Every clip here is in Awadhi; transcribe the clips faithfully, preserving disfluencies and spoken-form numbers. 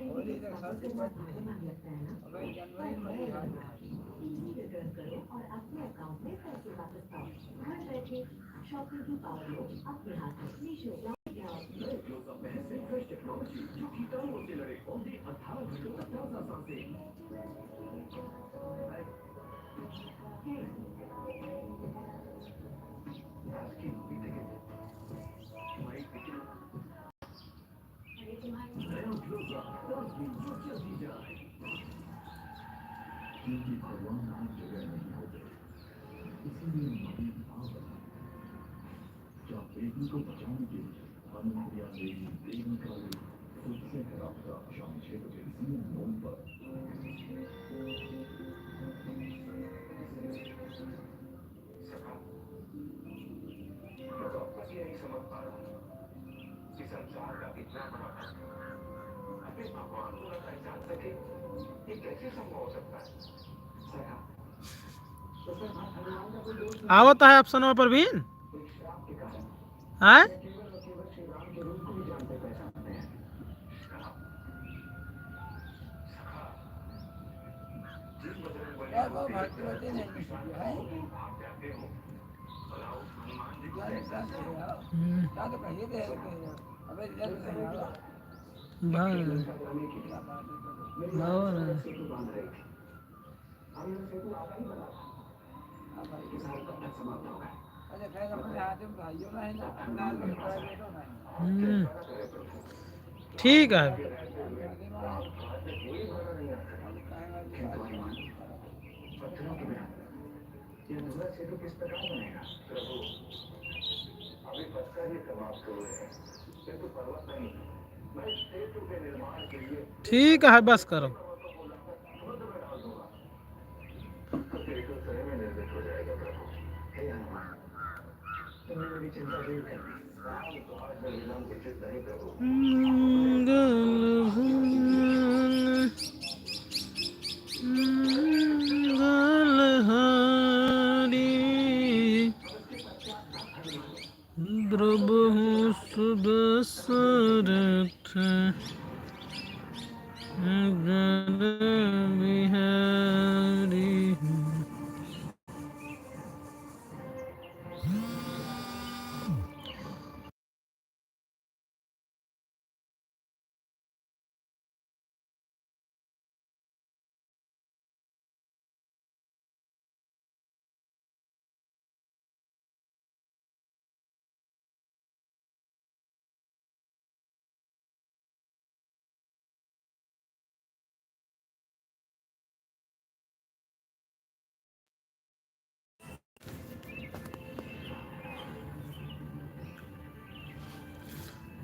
होली तो सबसे बच गई। अबे जनवरी में ही आ गया। क्योंकि भगवान हर जगह नहीं होते, इसीलिए मरीज आ गए। क्या बेटी को बचाने के लिए अनुप्रिया देवी देवी का रूप खुद से खराब था शाम छह बजे इसी मोड़ पर। सखा, मैं तो अब तक ये नहीं समझ पा रहा हूँ कि संसार का कितना बड़ा धर्म है। अगर भगवान को न पहचान सके, ये कैसे संभव हो सकता है? सखा, तो फिर भगवान का कोई दोष नहीं। आवत है ऑप्शनवा पर भी? एक श्राप के कारण हैं? हम्म। भाई। भाई। हम्म। ठीक है। ठीक है, बस करो। मंगल हारी, मंगल हारी। द्रवहु सुदशरथ जन बिहारी।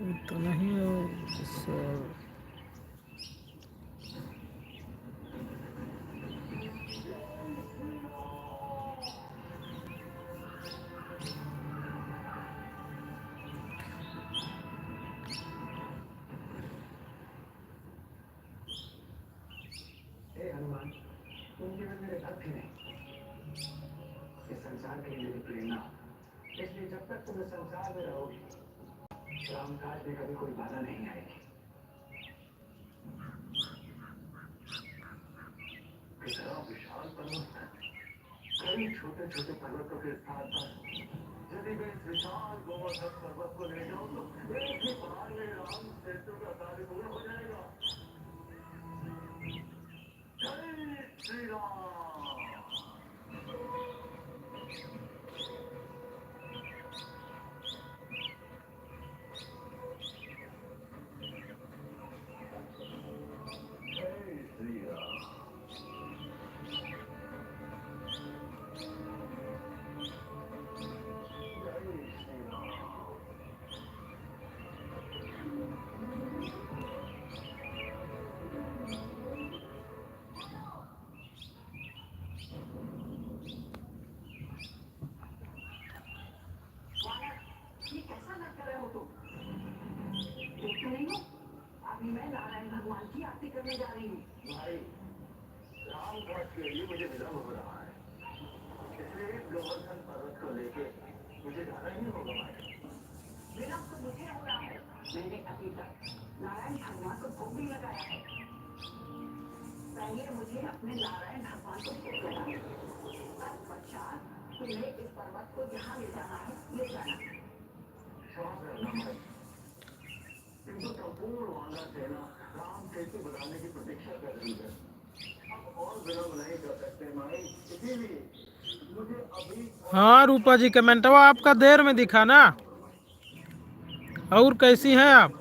उतना ही और सर। हे हनुमान, तुम केवल मेरे भक्त ही नहीं, इस संसार के लिए मेरी प्रेरणा हो। इसलिए जब तक तुम इस संसार में रहोगे, रामकाज में कभी कोई बाधा नहीं आएगी। इतना विशाल पर्वत है, कई छोटे-छोटे पर्वतों के स्थान पर यदि मैं इस विशाल गोवर्धन पर्वत को ले जाऊं, तो एक ही पहाड़ में राम सेतु का कार्य पूर्ण हो जाएगा। जय श्री राम। ये कैसा नाटक कर रहे हो तुम? देखते नहीं हो? अभी मैं नारायण भगवान की आरती करने जा रही हूँ। भाई, राम काज के लिए मुझे विलंब हो रहा है, इसलिए इस गोवर्धन पर्वत को लेके मुझे जाना ही होगा भाई। विलंब तो मुझे हो रहा है, मैंने अभी तक नारायण भगवान को भोग नहीं लगाया है। पहले मुझे अपने नारायण भगवान को भोग लगाना है। तत्पश्चात तुम्हें इस पर्वत को जहाँ ले जाना है, ले जाना है। क्षमा करना माई, किंतु संपूर्ण वानर सेना राम सेतु बनाने की प्रतीक्षा कर रही है। अब और विलंब नहीं कर सकते माई, इसीलिए मुझे अभी हाँ रूपा जी, कमेंटवा आपका देर में दिखा ना। और कैसी हैं आप?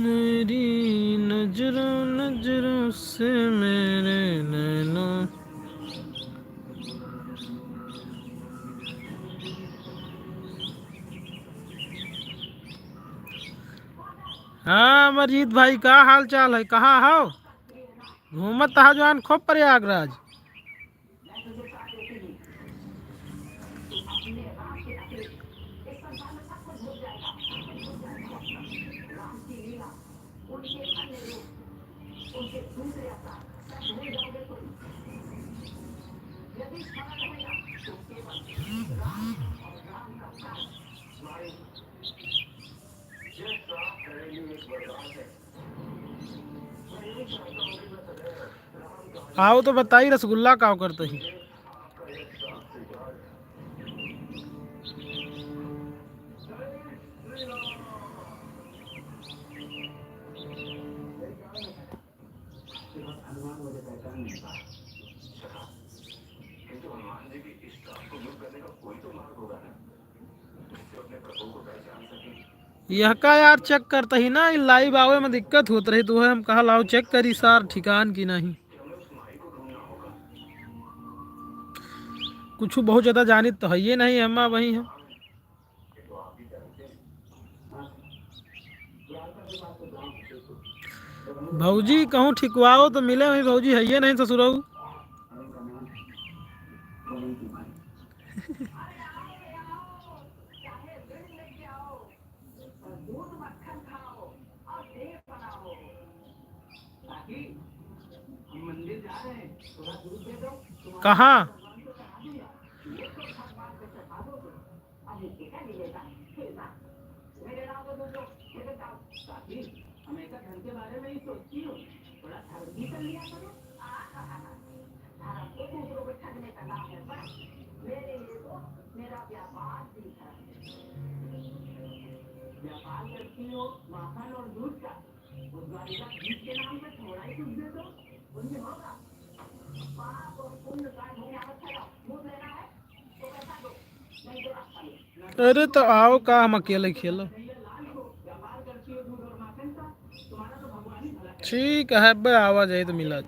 मेरी नजरों नजरों से मेरे नैनों। हाँ अमरजीत भाई, का हाल चाल है? कहाँ हो? घूमत हा जवान खूब प्रयागराज। आओ तो बताई रसगुल्ला का करते ही। यह का यार, चेक करता ही ना, लाइव आवे में दिक्कत होत रही, तो वह हम कहा लाओ चेक करी सार ठिकान की नहीं। कुछ बहुत ज्यादा जानित तो है ये नहीं, हम वही हम। भौजी कहूँ ठिकवाओ तो मिले वही भौजी है ये नहीं ससुरऊ। कहाँ? अरे तो आओ का, हम अकेले खेलो। ठीक है, बे आवा जाए तो मिला।